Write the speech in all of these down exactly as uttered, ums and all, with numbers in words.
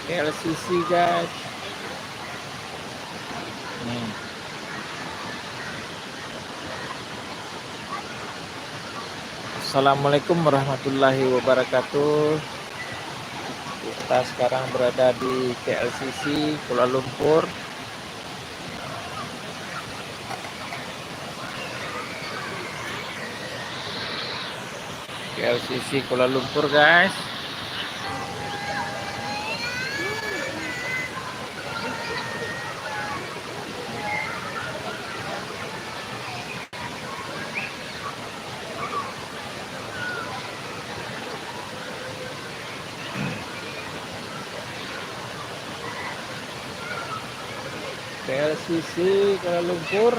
K L C C, guys. Nih. Assalamualaikum warahmatullahi wabarakatuh. Kita sekarang berada di K L C C Kuala Lumpur. K L C C Kuala Lumpur, guys. K L C C Kuala Lumpur.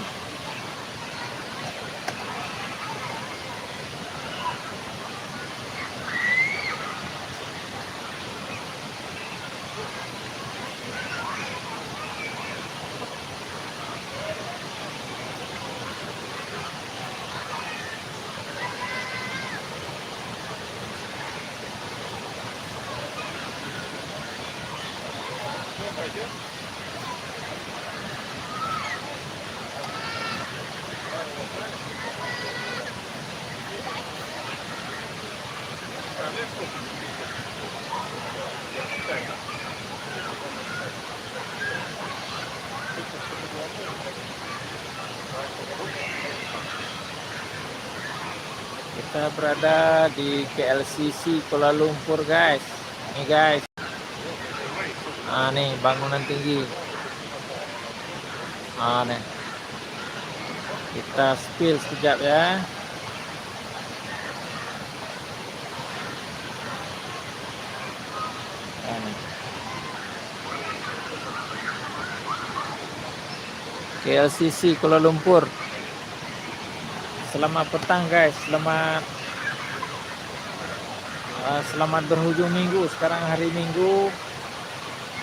Kita berada di K L C C Kuala Lumpur, guys. Nih, guys. Ah, nih, bangunan tinggi. Ah, nih. Kita spill sekejap, ya. Ah, nih. K L C C Kuala Lumpur. Selamat petang, guys. Selamat, ah, selamat berhujung minggu. Sekarang hari Minggu.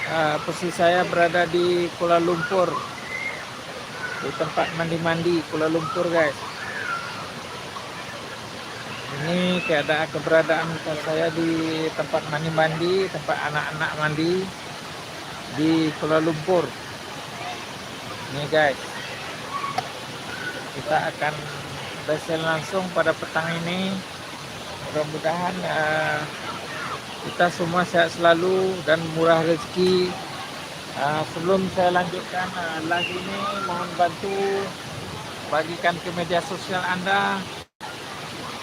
Ah, posisi saya berada di Kuala Lumpur, di tempat mandi-mandi Kuala Lumpur, guys. Ini keadaan, keberadaan saya di tempat mandi-mandi, tempat anak-anak mandi di Kuala Lumpur. Nih, guys, kita akan bersiaran langsung pada petang ini. Mudah-mudahan, eh, kita semua sehat selalu dan murah rezeki. Eh, sebelum saya lanjutkan, eh, live ini, mohon bantu bagikan ke media sosial anda.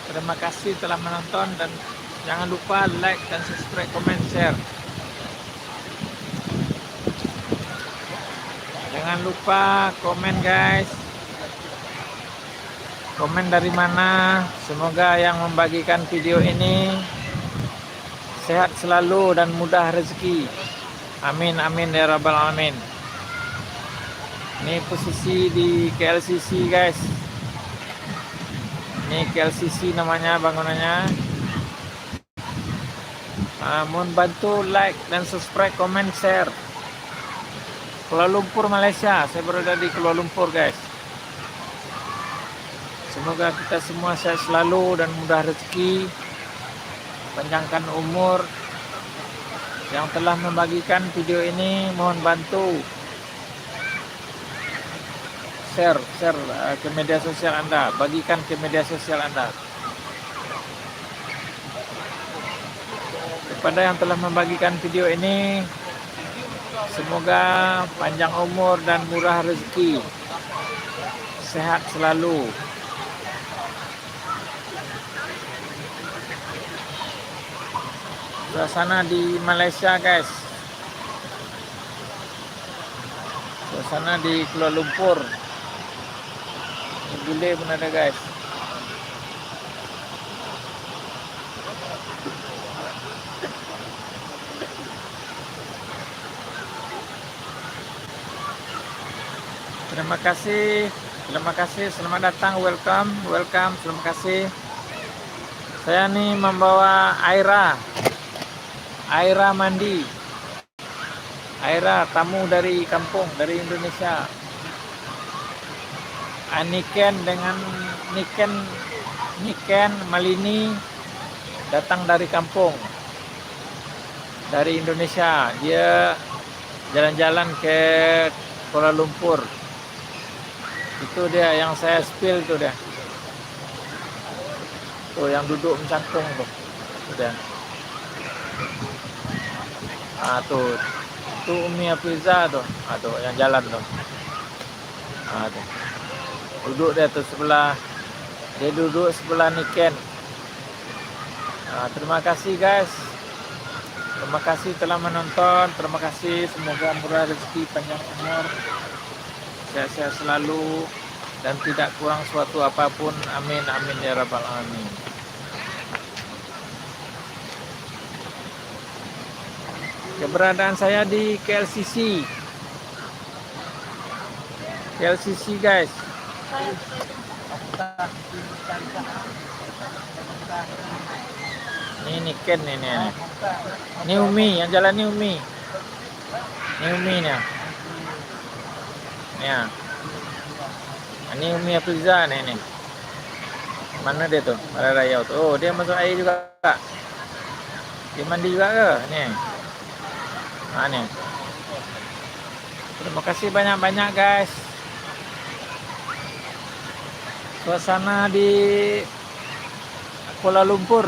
Terima kasih telah menonton dan jangan lupa like dan subscribe, komen, share. Jangan lupa komen, guys. Komen dari mana? Semoga yang membagikan video ini sehat selalu dan mudah rezeki. Amin, amin, ya rabbal alamin. Ini posisi di K L C C, guys. Ini K L C C namanya bangunannya. Ah, mohon bantu like dan subscribe, komen, share. Kuala Lumpur, Malaysia. Saya berada di Kuala Lumpur, guys. Semoga kita semua sehat selalu dan mudah rezeki, panjangkan umur. Yang telah membagikan video ini, mohon bantu share, share, eh, ke media sosial anda, bagikan ke media sosial anda. Kepada yang telah membagikan video ini, semoga panjang umur dan murah rezeki, sehat selalu. Suasana di Malaysia, guys. Suasana di Kuala Lumpur. Ini bule pun ada, guys. Terima kasih, terima kasih, selamat datang, welcome, welcome, terima kasih. Saya ni membawa Aira, Aira mandi. Aira, tamu dari kampung, dari Indonesia. Ah, Niken dengan Niken, Niken Malini datang dari kampung. dari Indonesia. Dia jalan-jalan ke Kuala Lumpur. Itu dia yang saya spill tu dia. Tu yang duduk mencangkung tu. Tu dia. Ah, tu. Tu Umi Afiza tu. Ah, tu yang jalan tu. Ah, tu. Duduk dia tu sebelah. Dia duduk sebelah Niken. Ah, terima kasih, guys. Terima kasih telah menonton. Terima kasih. Semoga murah rezeki, panjang umur, sehat-sehat selalu, dan tidak kurang suatu apapun. Amin, amin, ya rabbal alamin. Keberadaan saya di K L C C. K L C C, guys. Ni, ni Ken ni, ni, ni. Ni Umi, yang jalan ni Umi. Ni Umi ni. Ni, ah. Ni Umi Afiza ni, ni. Mana dia tu? Mararayau tu. Oh, dia masuk air juga. Dia mandi juga ke? Ni. Ha, ni. Terima kasih banyak-banyak, guys. Suasana di Kuala Lumpur.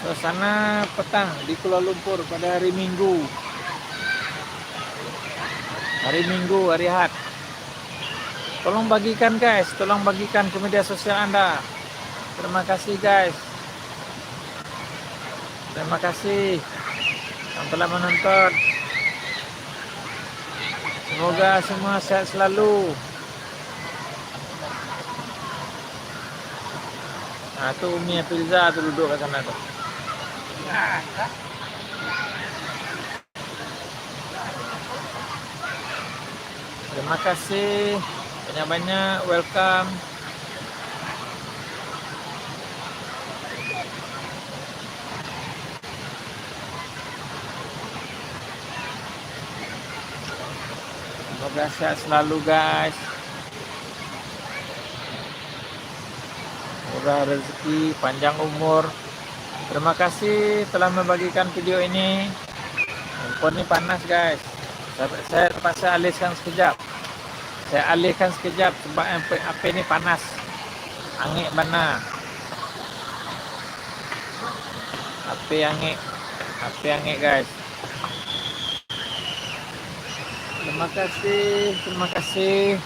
Suasana petang di Kuala Lumpur pada hari Minggu. Hari Minggu, hari Ahad. Tolong bagikan, guys, tolong bagikan ke media sosial anda. Terima kasih, guys. Terima kasih yang telah menonton. Semoga semua sehat selalu. Nah, tu Umi Afilza tu duduk kat sana tu. Terima kasih banyak-banyak, welcome. Semoga sehat selalu, guys. Murah rezeki, panjang umur. Terima kasih telah membagikan video ini. Handphone ni panas, guys. Saya, saya terpaksa alihkan sekejap. Saya alihkan sekejap sebab H P, H P ni panas. Angek bana. H P angek. H P angek, guys. Terima kasih, terima kasih.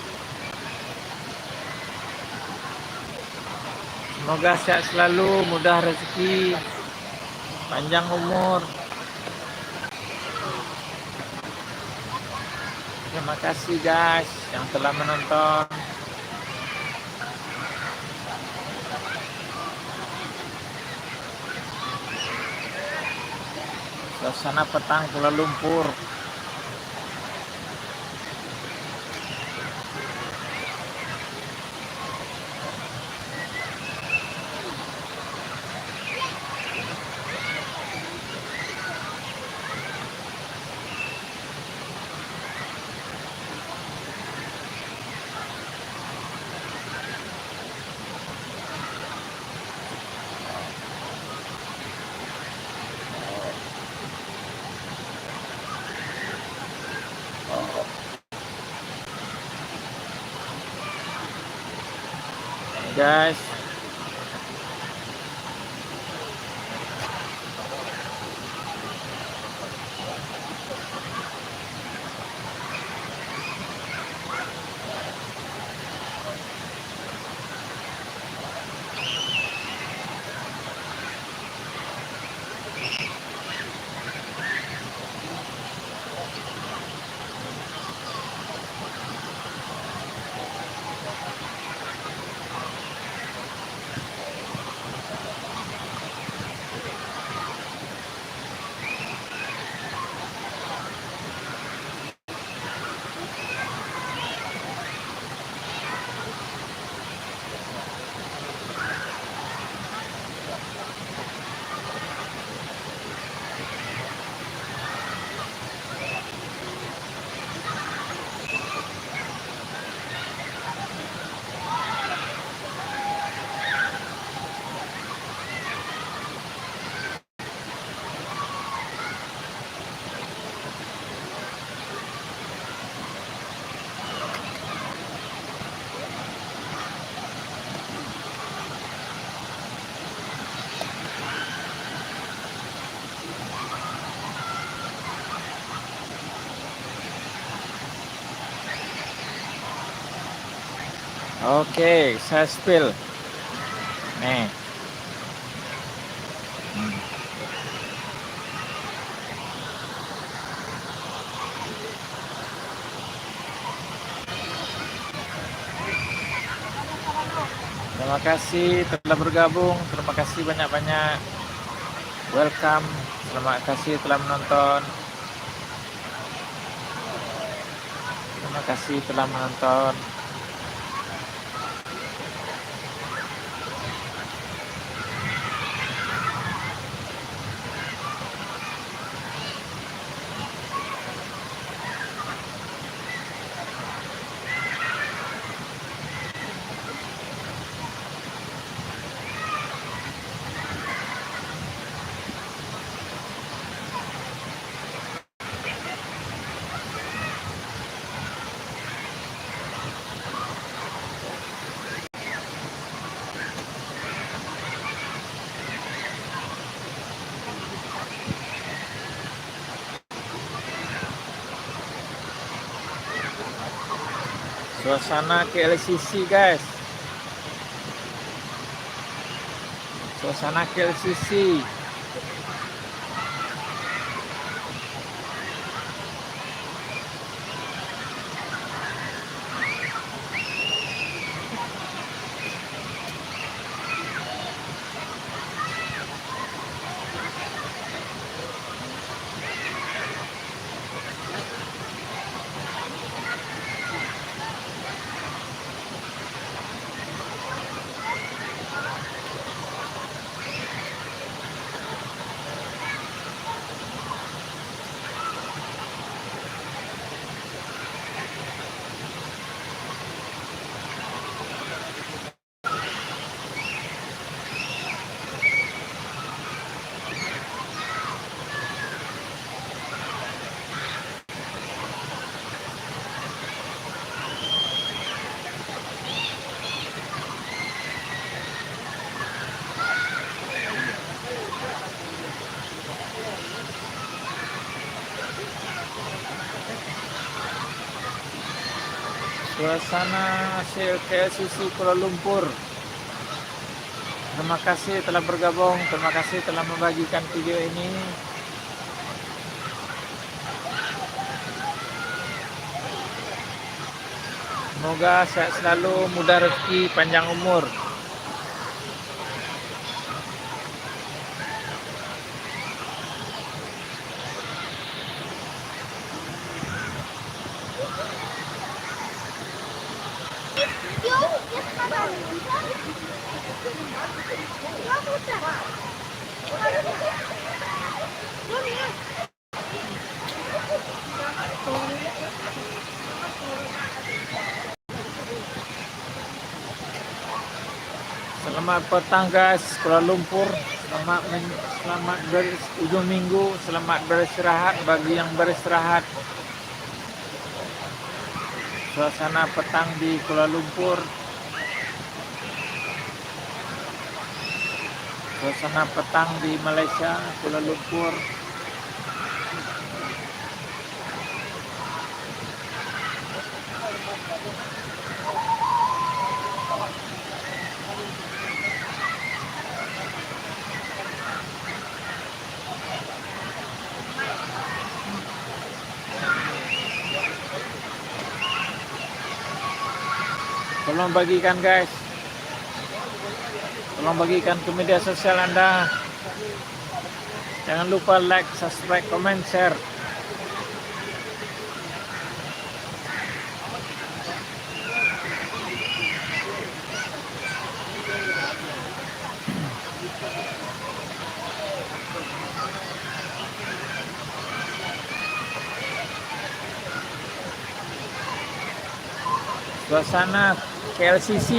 Semoga sehat selalu, mudah rezeki, panjang umur. Terima kasih, guys, yang telah menonton. Suasana petang Kuala Lumpur. Guys. Oke, saya spill. Nih. Hmm. Terima kasih telah bergabung. Terima kasih banyak-banyak. Welcome. Terima kasih telah menonton. Terima kasih telah menonton. Suasana K L C C, guys. Suasana K L C C. Suasana hasil K L C C Kuala Lumpur. Terima kasih telah bergabung, terima kasih telah membagikan video ini. Semoga sehat selalu, mudah rezeki, panjang umur. Selamat petang, guys, Kuala Lumpur. Selamat men-, selamat ber-, ujung minggu, selamat beristirahat bagi yang beristirahat. Suasana petang di Kuala Lumpur. Suasana petang di Malaysia, Kuala Lumpur. Tolong bagikan, guys. Tolong bagikan ke media sosial anda. Jangan lupa like, subscribe, komen, share. Suasana K L C C.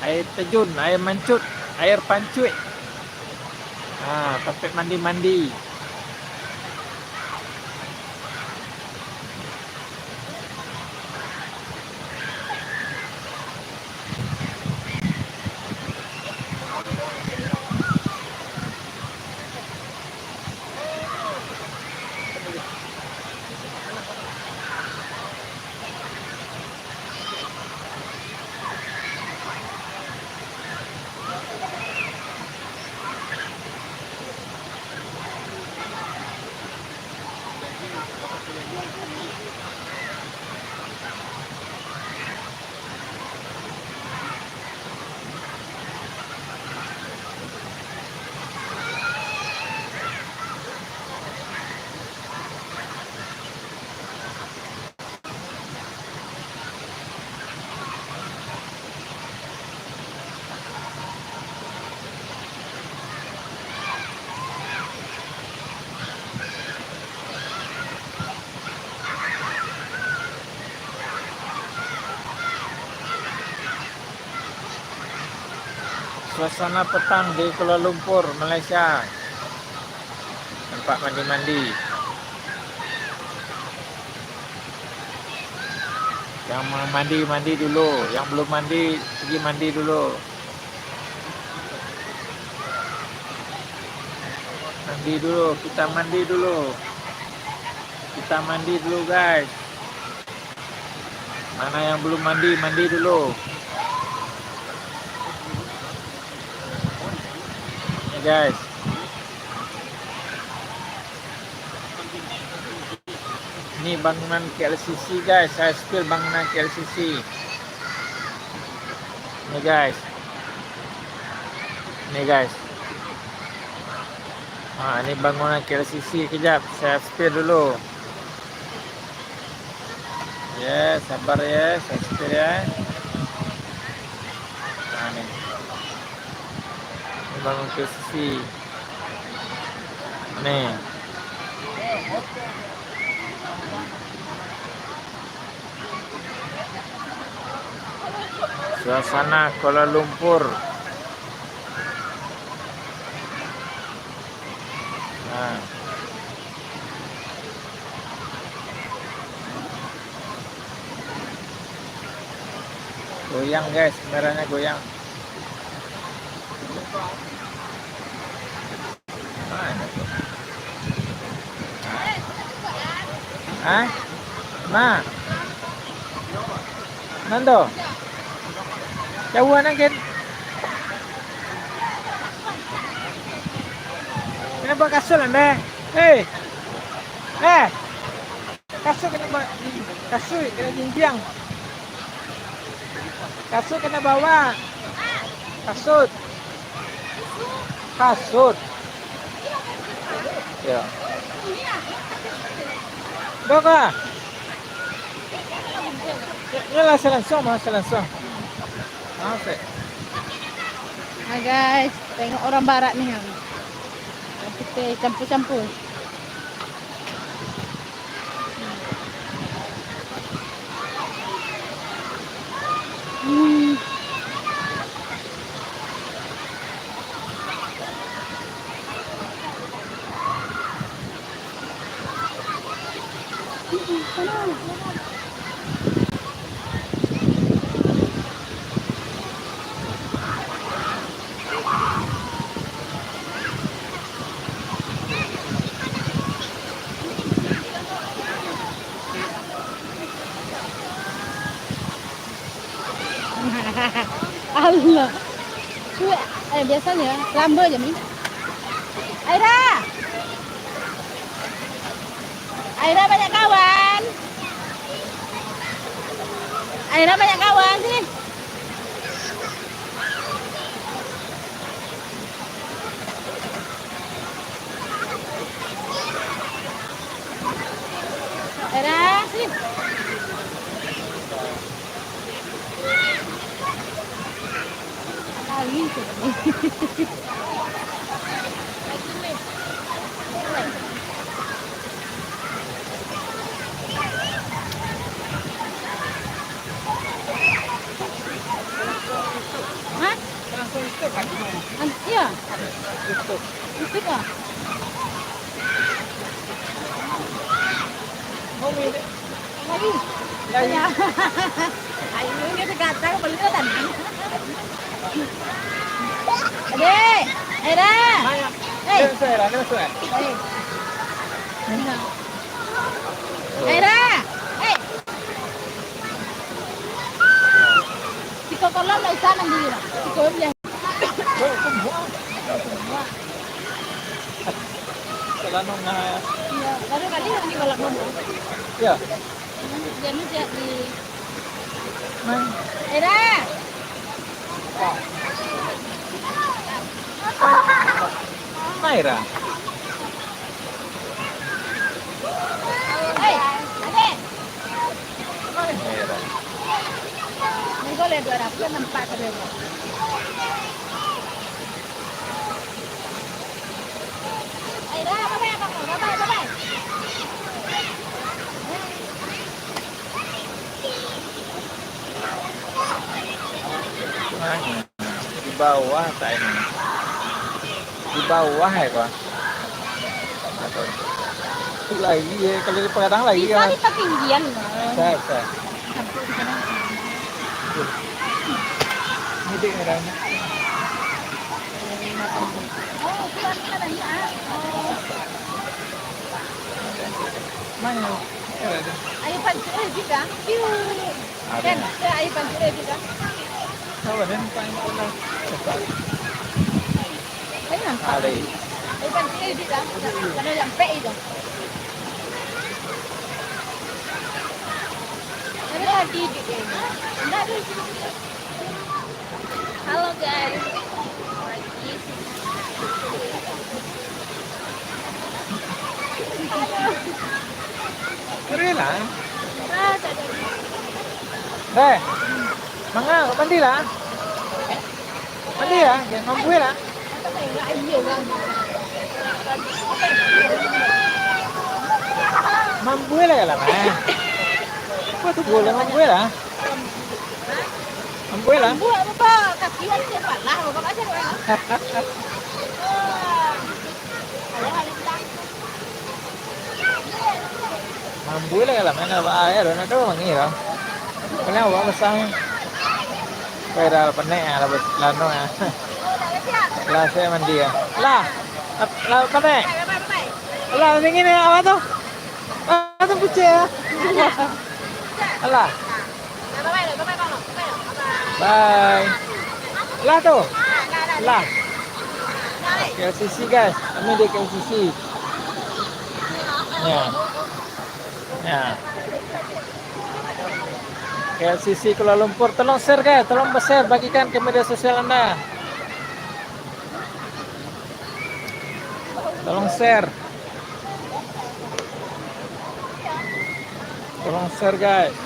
Air terjun, air mancut, air pancuik. Ha, tampek mandi-mandi. Suasana petang di Kuala Lumpur, Malaysia. Nampak mandi-mandi. Yang ma-, mandi, mandi dulu. Yang belum mandi, pergi mandi dulu. Mandi dulu, kita mandi dulu. Kita mandi dulu, guys. Mana yang belum mandi, mandi dulu. Ni, guys. Ini bangunan K L C C, guys. Saya spill bangunan K L C C. Ni, guys. Ni, guys. Ha, ini bangunan K L C C. Kejap, saya spill dulu. Ya, sabar ya, saya spill ya. Ha, ni. Ini bangunan K L C C. Ni. Suasana Kuala Lumpur. Nah. Goyang, guys, kameranya goyang. Hah? Ma? Nan tu? Jauah nan, Ken. Kenapa kasut lah, Meh? Hei! Eh! Kasut kena ba-, kasut kena jinjiang. Kasut kena bawa. Kasut. Kasut. Ya. Dok ah. Ya, ya lah, langsung, mah, langsung. Maaf, eh. Nah, guys, tengok orang barat ni, ha. Kita campur-campur. Hmm. Allah. Tu, eh, biasanya lamba je ni. Aira. Aira banyak kawan. Aira banyak kawan sini. Aira, sini. Hah? An-, iya. Itu kah? Lagi. Lagi. Ayo, dia dekat, tak boleh dah tadi. Dek, Aira. Hei. Aira, Aira. Hei. Siko kolom ndak usah mandi lah. Siko biasa. Kalau nongah. Iya, baru kali mandi kolom nongah. Iya. Dia ni siap di. Mai. Aira. Mai, Ra. Hei, Adek. Mai, Ra. Ni boleh dua ratus nampak ke dia. Hei, Ra, bye-bye, abang. Bye-bye, bye-bye. Nah, Bawah tak ini. Di bawah ya, Bang. Tu lagi ya, kalau di Padang lagi. Bisa ya, di ketinggian, Bang. Bisa, bisa. Ini dek orang. Oh, itu lagi ada ya. Mana? Ayo, Pak, eh, juga. Kan, ada ayo, Pak, eh, juga. Apa dia nampak yang pernah? Ayo, nampak. Ada. Ayo, Pak, eh, juga. Kalau nyampe itu. Ada lagi di sini. Enggak ada. Halo, guys. Keren lah. Ah, tak ada. Eh, manga, mandi lah. Mandi lah, jangan mampu lah. Mampu lah, lah, mah. Apa tu boleh mampu lah? Mampu lah. Mampu apa, Pak? Kaki aja panas, Bapak, macam mana? Mampu lah kalau main, kalau awak air, nak tahu mangi lah. Kena awak besar ni. Kau dah penek ah, lah lano ah. Lah, saya mandi ah. Lah, lah penek. Lah, dingin ya, awak tu. Awak tu picik ah. Alah. Bye. Lah tu. Lah. K L C C, guys. Kami di K L C C. Ya. Ya. K L C C Kuala Lumpur. Tolong share, guys. Tolong share, bagikan ke media sosial anda. Tolong share. Tolong share, guys.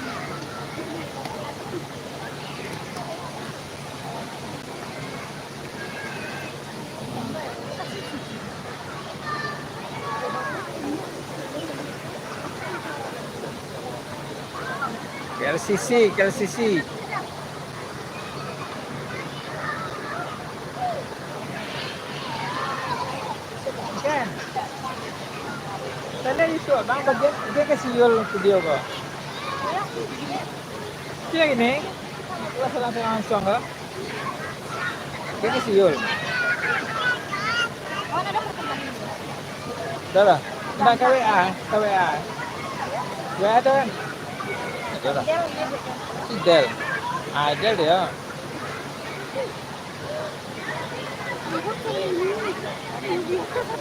K L C C, K L C C. Kan? Tadi itu abang bagian, dia ke Siul video ko. Dia gini, langsung, langsung, langsung ko. Dia ke Siul. Dah lah. Dah ke W A, ke W A. W A tu kan? Dah lah. Si Del. Ah, Del dia.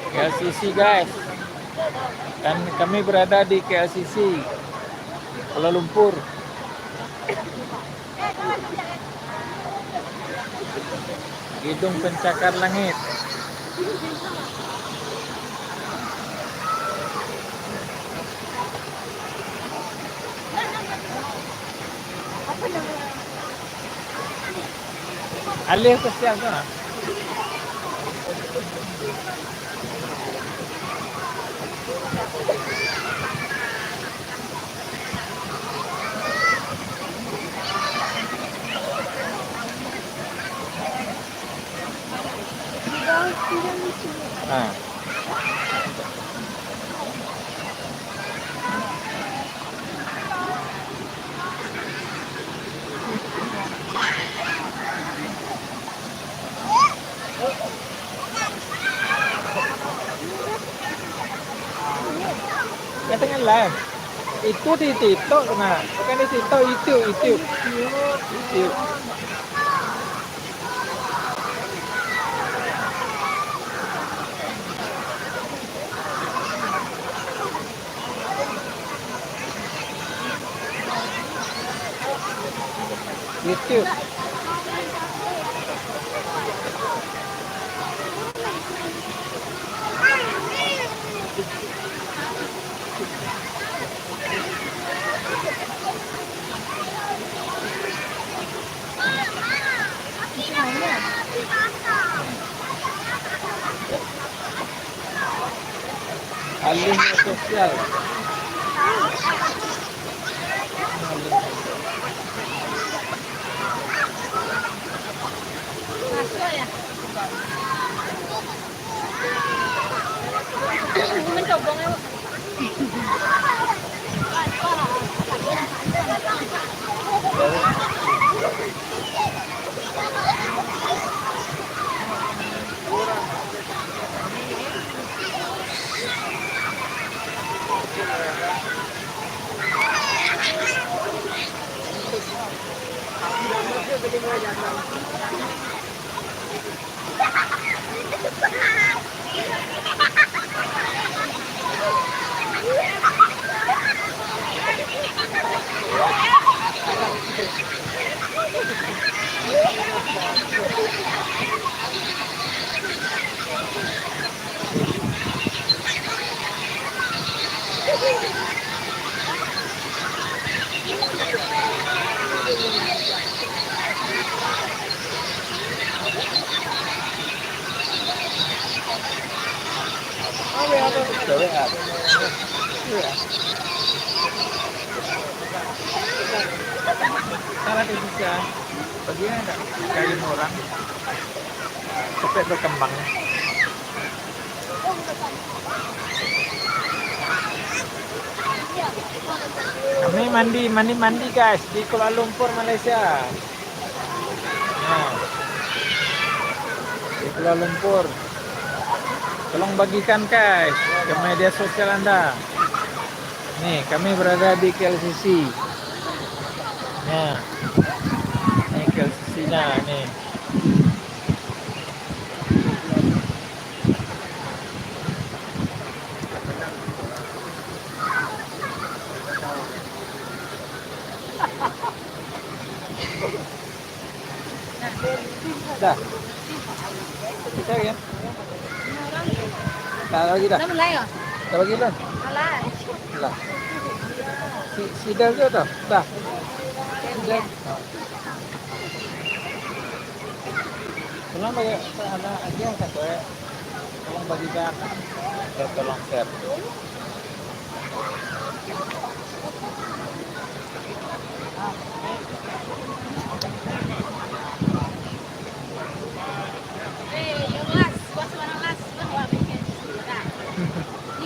K L C C, guys. Kan kami berada di K L C C Kuala Lumpur. Gedung Pencakar Langit. Alih sosial tu lah. Ha. Katanya live. Itu di TikTok tu, nah. Bukan di TikTok, YouTube, YouTube. YouTube. YouTube. Alih sosial. Salah tu bisa. Bagian ada kayu orang. Sampai berkembang. Kami mandi, mandi, mandi, guys, di Kuala Lumpur, Malaysia. Nah, di Kuala Lumpur. Tolong bagikan, guys, ke media sosial anda. Nih, kami berada di K L C C. Nah, ini K L C C-nya, nih. Dah. Bisa ya? Dah lagi dah. Dah mulai ya? Dah lagi dah. Alah. Lah. Si, si Del tu dah. Dah. Tolong bagi, ada aja yang satu ya. Tolong bagikan. Ya, tolong share.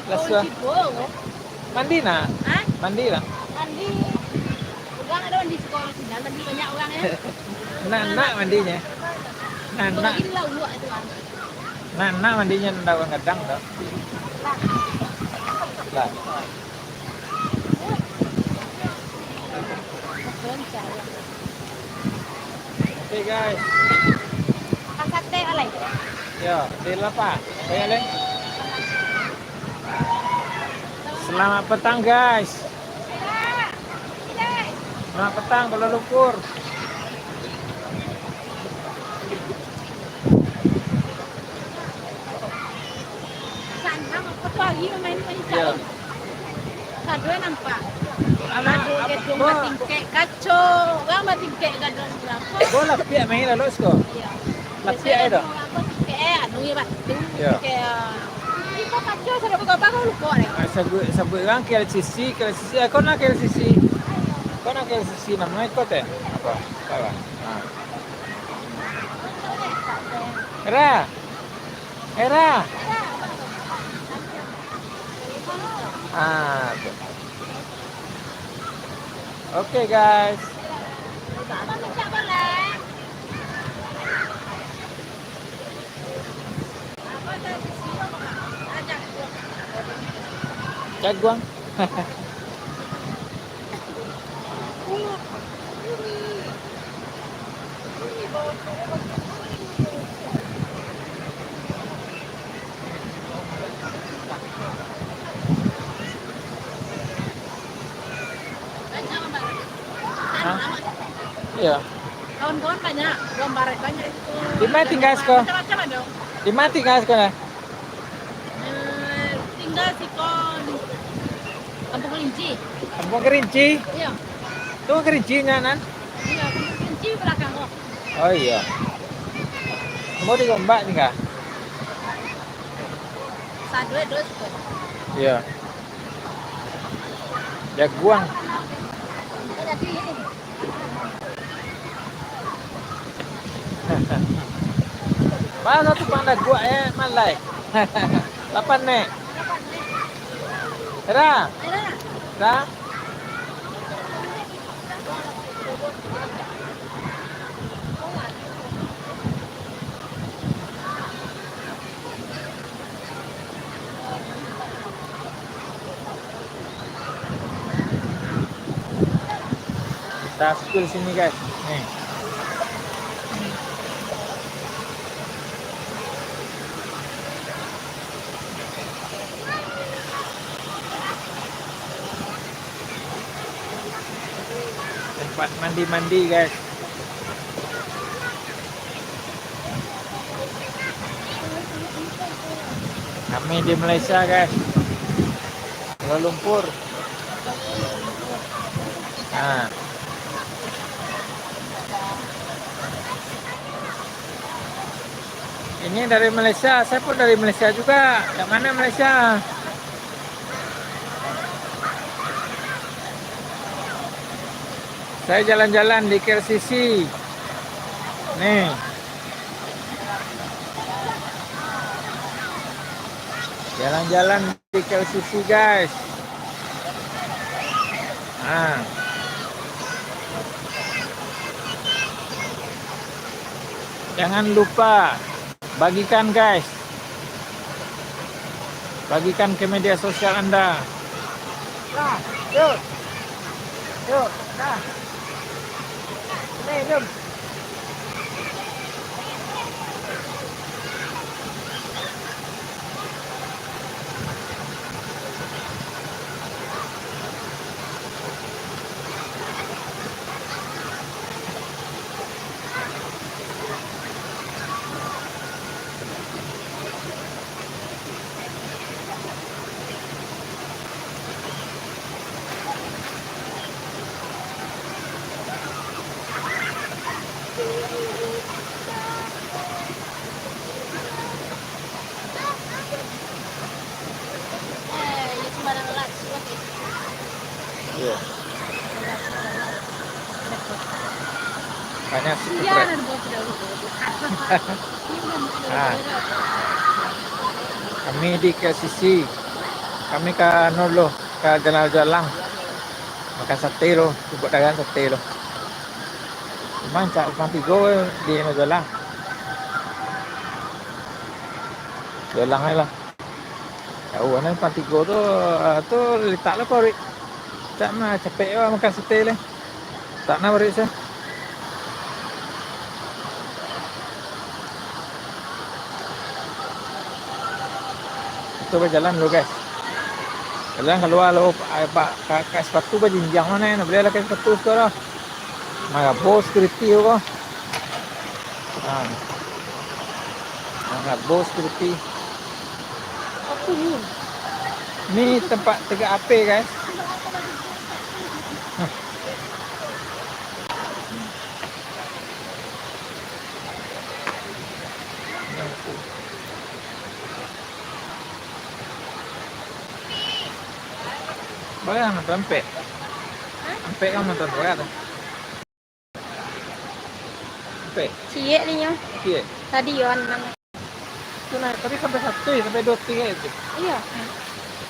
Las lah. Mandi nak? Hah? Mandi nak? Mandi. Urang ado mandi siko sinan, mandi banyak urang ya. Nak, nak mandinya. Nak, nak. Lagi lah uluak itu kan. Nah, nah, mandinya ndak urang gadang tu. Lah. Oke, guys. Makan sate, Alai. Ya, di lapa. Banyak, Leng. Selamat petang, guys. Selamat petang, Kuala Lumpur. Sanang, aku tu hari main-main. Ya. Sado nampak. Anak, ado gedung ba-, batingkek kaco, urang batingkek gadang barapo. Bo lapiak main lalu siko? Iya. Lapiak. Biasanya ado. Urang batingkek, eh, anu ya, batu. Ya. Kayak, iko kaco, sado bago-bago lupo deh. Ah, sabuik, sabuik urang K L C C, K L C C, ah, kau nak K L C C? Kau nak K L C C namonyo iko teh? Apa? Apa? Ah. Era. Era. Ah, tu. Oke, guys. Jaguang. Hah? Iya. Kawan-kawan banyak, urang barat banyak itu. Di mana tinggal siko? Macam-macam ado. Di mana tinggal siko, nah? Eh, tinggal siko di Kampung Kerinci. Kampung Kerinci? Iya. Tu Kerinci nyo, nan? Iya, Kampung Kerinci balakang ko. Oh, iya. Kamu di Gombak tinggal? Saduo, duo siko. Iya. Jaguang. Mana tu pang daguak, eh, malai. Lapan nek. Ra. Ra. Kita spill sini, guys. Nih. Tempat mandi-mandi, guys. Kami di Malaysia, guys. Kuala Lumpur. Nah. Ini dari Malaysia, saya pun dari Malaysia juga. Yang mana Malaysia? Saya jalan-jalan di K L C C. Nih. Jalan-jalan di K L C C, guys. Nah. Jangan lupa bagikan, guys. Bagikan ke media sosial anda. Nah, yuk. Yuk, nah. Nih, jom. Iya. Banyak sih. Iya, keprek. Ah. Kami di K L C C. Kami ka anu dulu, ka Jalan Rajo Alang. Makan sate lo, cubo dagang sate lo. Cuman cak Simpang Tigo di Jalan Rajo Alang. Jalan aja lah. Jauah nian Simpang Tigo tu, ah, tu litak lah paruik. Cak mah capek lah makan sate lah. Tak nak bari sa. Kita bajalan dulu, guys. Jalan kalua lo, pa-, pa-, ka-, ka sepatu bajinjang mah, nak bali lah ka sepatu sekarang. Marabo security ko. Ha. Marabo security. Apa ni? Ni tempat tegak api, guys. Barang tu ampek. Ampek kan nonton barang tu. Ampek. Ciek ni nyo. Ciek. Tadi yo anam. Tu nah, tadi sampai satu, sampai dua ting aja tu. Iya.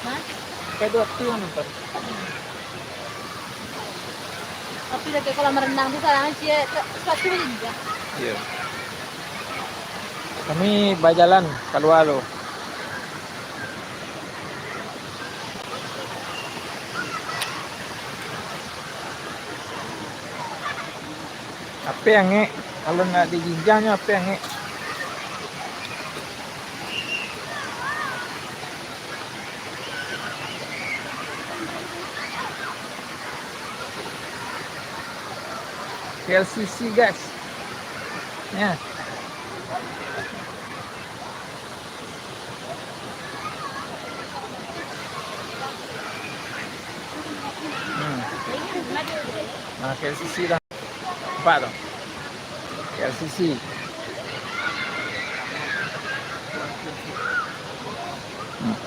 Hah? Sampai dua ting nonton. Tapi dah kayak kolam renang tu, sekarang cie, sepatu aja juga. Iya. Kami bajalan kalua lo. Api angek, kalau nak dijinjang nyo api angek. K L C C, guys. Ya. Hmm. Nah, K L C C dah. Nampak tu? K L C C. Hmm.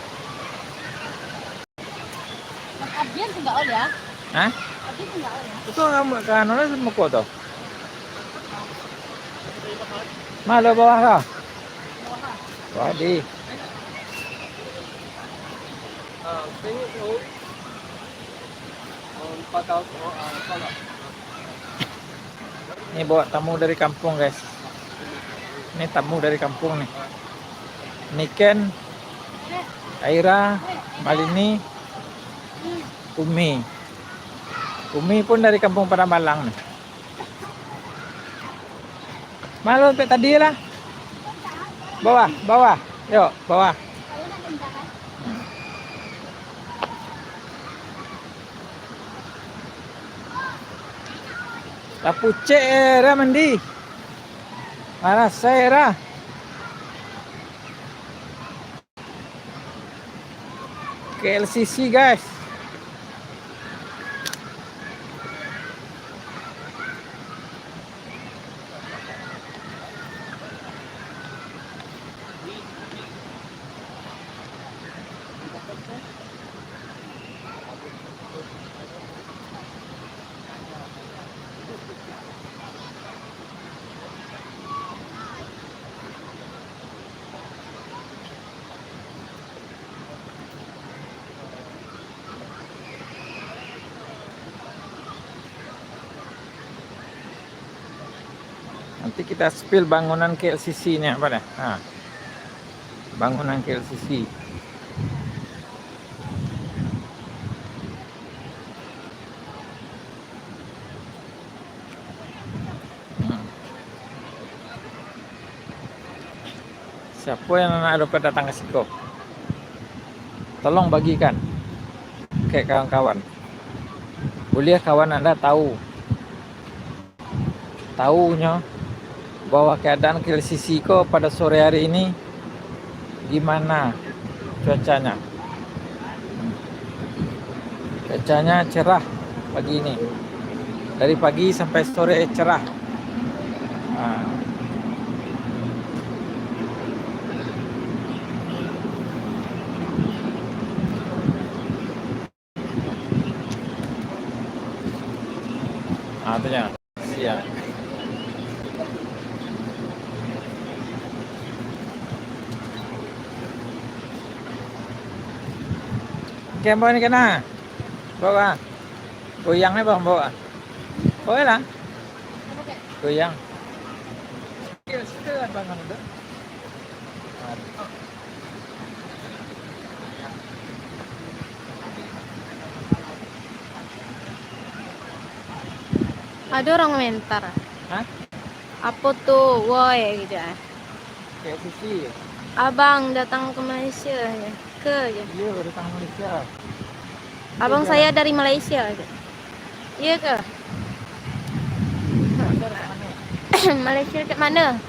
Mas Abdian tu enggak oleh, ah? Hah? Abdian tu enggak oleh, ah? Itu rambut kan, oleh sama kau tu. Malu bawah kau? Bawah, ah. Wah, di. Ah, tengok tu. Oh, empat tahun. Oh, ah, salah. Ni bawa tamu dari kampung, guys. Ni tamu dari kampung ni. Niken, Aira, Malini, Umi. Umi pun dari kampung Padang Balang ni. Malu sampai tadi lah. Bawah, bawah. Yuk, bawah. Tapucek eh, Ra, mandi. Marasai, Ra. K L C C, guys. Nanti kita spill bangunan K L C C ni apa dah. Ha. Bangunan K L C C. Hmm. Siapo yang nak dompet datang ka siko, tolong bagikan ka kawan-kawan. Buliah kawan anda tahu, tahunyo bahwa keadaan K L C C ko pada sore hari ini gimana cuacanya. Cuacanya cerah pagi ini. Dari pagi sampai sore cerah. Ha. Ha, tu nyo. Siap. Oke, ambo ni kena. Bawa. Goyang ni, Bang, bawa. Bawa lah. Goyang. Ado urang komentar. Hah? Apo tu, woi, gitu ah. Kayak Sisi. Abang datang ke Malaysia, ya? Ke, ya? Iya, baru datang Malaysia. Abang saya dari Malaysia, ya? Iya ke? Malaysia kat mana?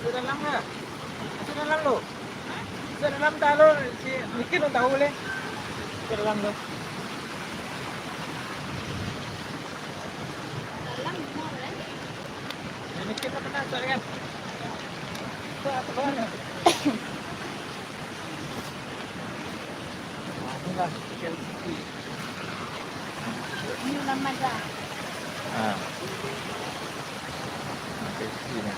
Masuk dalam ka? Masuk dalam lo. Masuk dalam dah lo, si Niki lo tahu leh. Masuk dalam lo. Dalam benar, eh? Ya, Niki tak pernah masuk kan? Masuk apa? Ini nama dah. Ah. Oke, sini.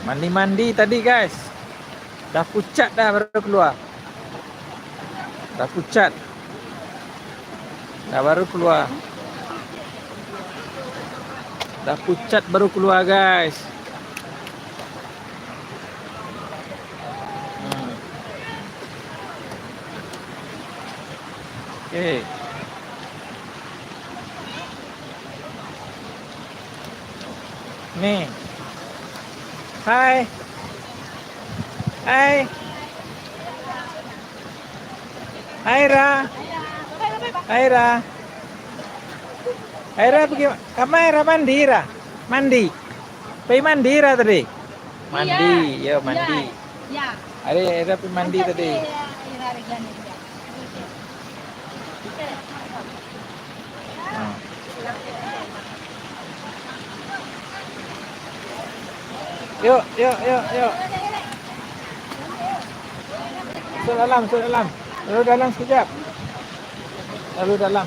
Mandi-mandi tadi, guys. Dah pucat dah baru keluar. Dah pucat. Dah baru keluar. Dah pucat baru keluar, guys. Hmm. Oke. Nih. Hai. Hai. Hai, Ra. Hai, Ra. Hai, Ra, pergi ka ma, Ra? Mandi, Ra? Mandi. Pai mandi, Ra, tadi? Mandi, yo, mandi. Ari, Ra pai mandi tadi. Yuk, yuk, yuk, yuk. Masuk dalam, masuk dalam. Lalu dalam sekejap. Lalu dalam.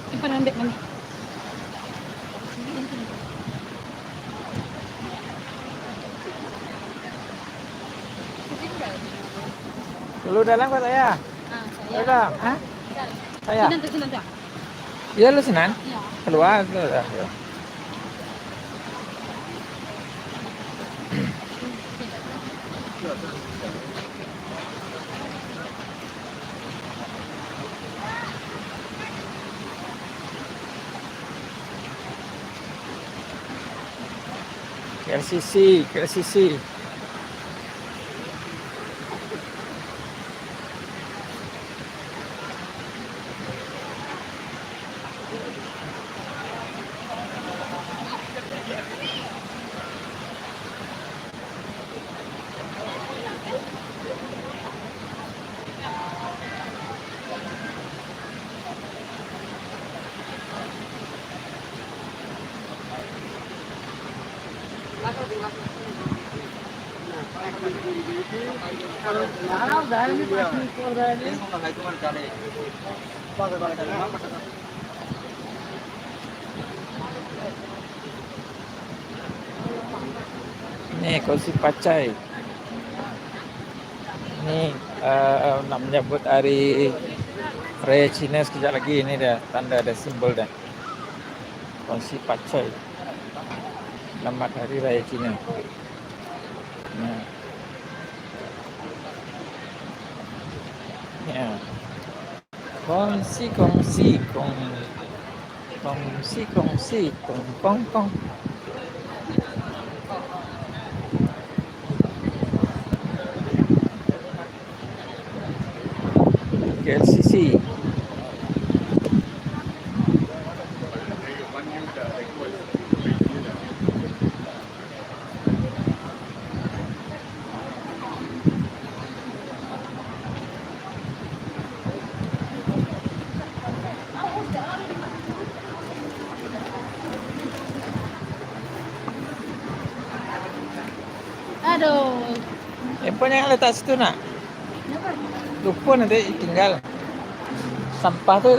Simpan ambek mami. Dulu dalam kau saya? Ah, saya. Dalam. Hah? Saya. Sinan tu, sinan tu. Iya, lu sinan? Iya. Keluar tu dah. Iya. K L C C, K L C C. Ni, kongsi pacai. Ni, eh, nak manyambut hari Raya Cina sakejap lagi. Ni dah tanda, dah simbol dah. Kongsi pacai. Selamat Hari Raya Cina. Nah. Ya. Kongsi, kongsi, kong-, kongsi, kongsi, kong, kong, kong. K L C C. Aduh. Handphone jangan letak situ, nak. Lupo nanti tinggal. Sampah tu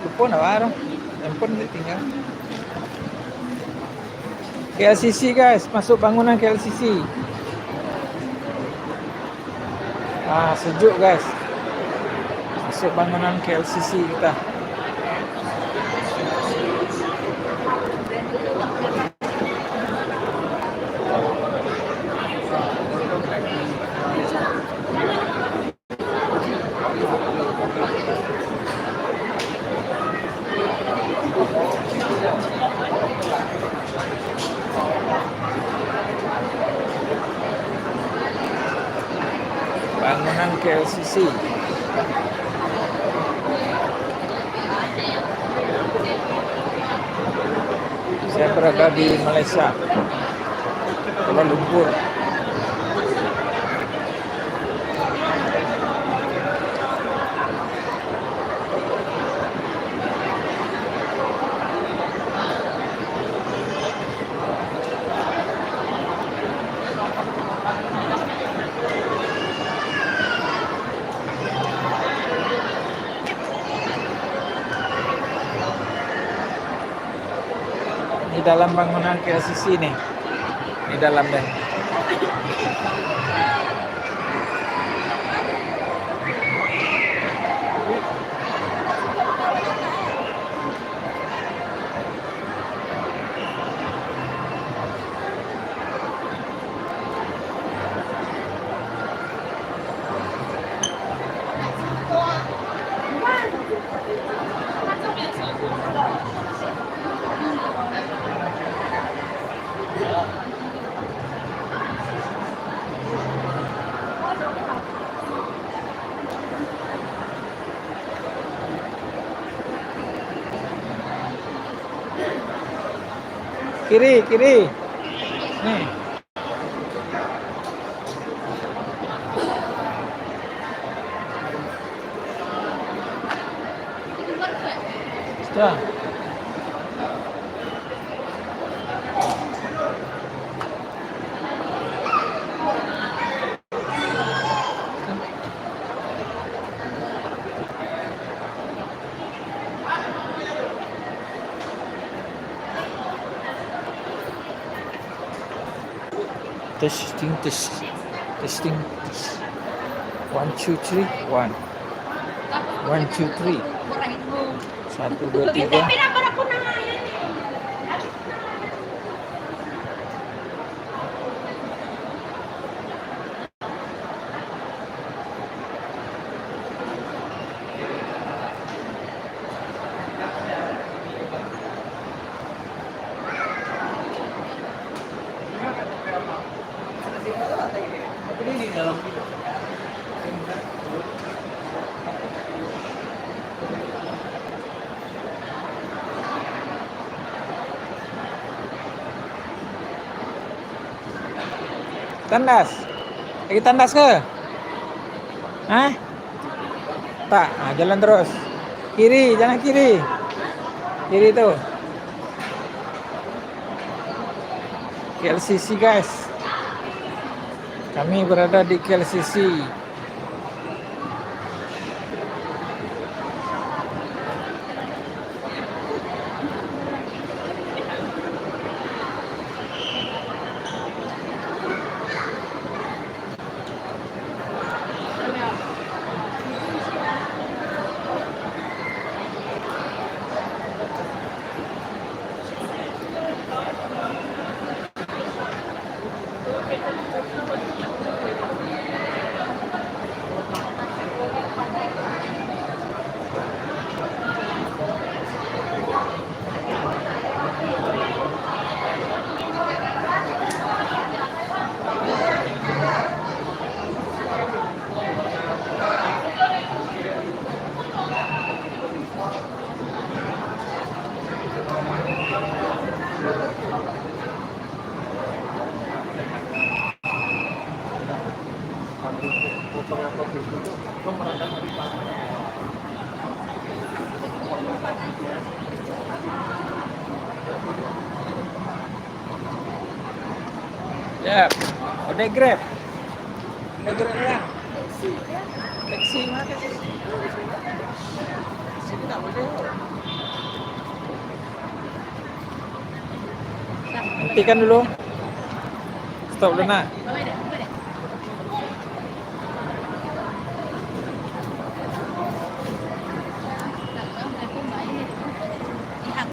lupo nak baru. Handphone nanti tinggal. K L C C, guys, masuk bangunan K L C C. Ah, sejuk, guys. Masuk bangunan K L C C kita. Bangunan K L C C. Saya berada di Malaysia, Kuala Lumpur. Di dalam bangunan K L C C ni. Di dalam deh. Kiri, kiri. Nih. Sudah. Testing, tes-, testing, tes. One, two, three, one. One, two, three. Satu, dua, tiga. Tandas. Lagi tandas ke? Hah? Tak, ah, jalan terus. Kiri, jalan kiri. Kiri tu. K L C C, guys. Kami berada di K L C C. Ya, ode Grab. Ode Grab lah. Taksi, taksi mah, taksi. Sini tak boleh. Hentikan dulu. Stop dulu, nak.